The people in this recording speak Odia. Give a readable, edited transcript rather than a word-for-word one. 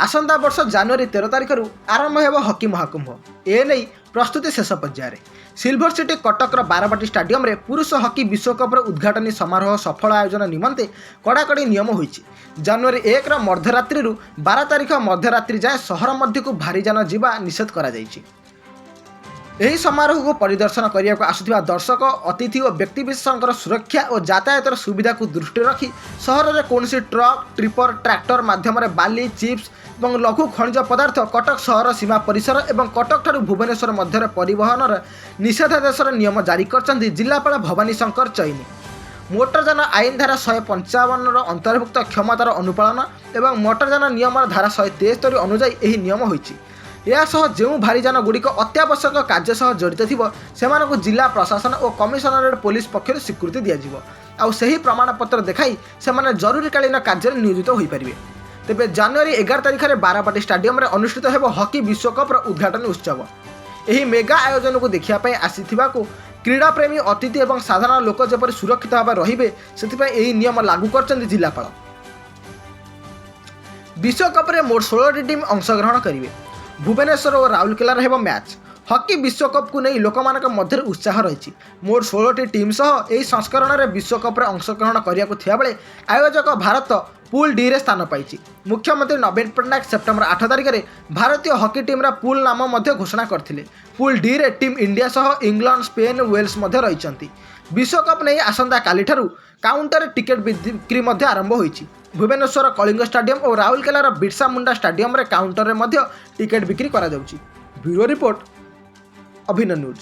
ଆସନ୍ତା ବର୍ଷ ଜାନୁଆରୀ 13 ତାରିଖରୁ ଆରମ୍ଭ ହେବ ହକି ମହାକୁମ୍ଭ। ଏ ନେଇ ପ୍ରସ୍ତୁତି ଶେଷ ପର୍ଯ୍ୟାୟରେ। ସିଲଭର ସିଟି କଟକର ବାରବାଟୀ ଷ୍ଟାଡିୟମରେ ପୁରୁଷ ହକି ବିଶ୍ୱକପ୍ର ଉଦ୍ଘାଟନୀ ସମାରୋହ ସଫଳ ଆୟୋଜନ ନିମନ୍ତେ କଡ଼ାକଡ଼ି ନିୟମ ହୋଇଛି। ଜାନୁଆରୀ 1ର ମଧ୍ୟରାତ୍ରିରୁ 12 ତାରିଖ ମଧ୍ୟରାତ୍ରି ଯାଏଁ ସହର ମଧ୍ୟକୁ ଭାରୀଯାନ ଯିବା ନିଷେଧ କରାଯାଇଛି। ଏହି ସମାରୋହକୁ ପରିଦର୍ଶନ କରିବାକୁ ଆସୁଥିବା ଦର୍ଶକ, ଅତିଥି ଓ ବ୍ୟକ୍ତିବିଶେଷଙ୍କର ସୁରକ୍ଷା ଓ ଯାତାୟାତର ସୁବିଧାକୁ ଦୃଷ୍ଟିରେ ରଖି ସହରରେ କୌଣସି ଟ୍ରକ୍, ଟ୍ରିପର, ଟ୍ରାକ୍ଟର ମାଧ୍ୟମରେ ବାଲି, ଚିପ୍ସ ଏବଂ ଲଘୁ ଖଣିଜ ପଦାର୍ଥ କଟକ ସହର ସୀମା ପରିସର ଏବଂ କଟକଠାରୁ ଭୁବନେଶ୍ୱର ମଧ୍ୟରେ ପରିବହନର ନିଷେଧାଦେଶର ନିୟମ ଜାରି କରିଛନ୍ତି ଜିଲ୍ଲାପାଳ ଭବାନୀ ଶଙ୍କର ଚଇନି। ମୋଟରଯାନ ଆଇନ ଧାରା 155ର ଅନ୍ତର୍ଭୁକ୍ତ କ୍ଷମତାର ଅନୁପାଳନ ଏବଂ ମୋଟରଯାନ ନିୟମର ଧାରା 173 ଅନୁଯାୟୀ ଏହି ନିୟମ ହୋଇଛି। ଏହା ସହ ଯେଉଁ ଭାରୀଯାନ ଗୁଡ଼ିକ ଅତ୍ୟାବଶ୍ୟକ କାର୍ଯ୍ୟ ସହ ଜଡ଼ିତ ଥିବ, ସେମାନଙ୍କୁ ଜିଲ୍ଲା ପ୍ରଶାସନ ଓ କମିଶନରେଟ୍ ପୋଲିସ ପକ୍ଷରୁ ସ୍ୱୀକୃତି ଦିଆଯିବ। ଆଉ ସେହି ପ୍ରମାଣପତ୍ର ଦେଖାଇ ସେମାନେ ଜରୁରୀକାଳୀନ କାର୍ଯ୍ୟରେ ନିୟୋଜିତ ହୋଇପାରିବେ। ତେବେ ଜାନୁଆରୀ 11 ତାରିଖରେ ବାରବାଟୀ ଷ୍ଟାଡିୟମରେ ଅନୁଷ୍ଠିତ ହେବ ହକି ବିଶ୍ୱକପ୍ର ଉଦ୍ଘାଟନୀ ଉତ୍ସବ। ଏହି ମେଗା ଆୟୋଜନକୁ ଦେଖିବା ପାଇଁ ଆସିଥିବାକୁ କ୍ରୀଡ଼ାପ୍ରେମୀ, ଅତିଥି ଏବଂ ସାଧାରଣ ଲୋକ ଯେପରି ସୁରକ୍ଷିତ ଭାବେ ରହିବେ, ସେଥିପାଇଁ ଏହି ନିୟମ ଲାଗୁ କରିଛନ୍ତି ଜିଲ୍ଲାପାଳ। ବିଶ୍ୱକପ୍ରେ ମୋଟ 16ଟି ଟିମ୍ ଅଂଶଗ୍ରହଣ କରିବେ। ଭୁବନେଶ୍ୱର ଓ ରାଉରକେଲାରେ ହେବ ମ୍ୟାଚ୍। ହକି ବିଶ୍ୱକପ୍କୁ ନେଇ ଲୋକମାନଙ୍କ ମଧ୍ୟରେ ଉତ୍ସାହ ରହିଛି। ମୋଟ 16ଟି ଟିମ୍ ସହ ଏହି ସଂସ୍କରଣରେ ବିଶ୍ୱକପ୍ରେ ଅଂଶଗ୍ରହଣ କରିବାକୁ ଥିବାବେଳେ ଆୟୋଜକ ଭାରତ ପୁଲ୍ ଡିରେ ସ୍ଥାନ ପାଇଛି। ମୁଖ୍ୟମନ୍ତ୍ରୀ ନବୀନ ପଟ୍ଟନାୟକ ସେପ୍ଟେମ୍ବର 8 ତାରିଖରେ ଭାରତୀୟ ହକି ଟିମ୍ର ପୁଲ୍ ନାମ ମଧ୍ୟ ଘୋଷଣା କରିଥିଲେ। ପୁଲ୍ ଡିରେ ଟିମ୍ ଇଣ୍ଡିଆ ସହ ଇଂଲଣ୍ଡ, ସ୍ପେନ୍, ୱେଲ୍ସ ମଧ୍ୟ ରହିଛନ୍ତି। ବିଶ୍ୱକପ୍ ନେଇ ଆସନ୍ତାକାଲିଠାରୁ କାଉଣ୍ଟରରେ ଟିକେଟ୍ ବିକ୍ରି ମଧ୍ୟ ଆରମ୍ଭ ହୋଇଛି। ଭୁବନେଶ୍ୱର କଳିଙ୍ଗ ଷ୍ଟାଡିୟମ ଓ ରାଉରକେଲାର ବିର୍ସା ମୁଣ୍ଡା ଷ୍ଟାଡିୟମରେ କାଉଣ୍ଟରରେ ମଧ୍ୟ ଟିକେଟ୍ ବିକ୍ରି କରାଯାଉଛି। ବ୍ୟୁରୋ ରିପୋର୍ଟ, ଅଭିନୟ ନ୍ୟୁଜ୍।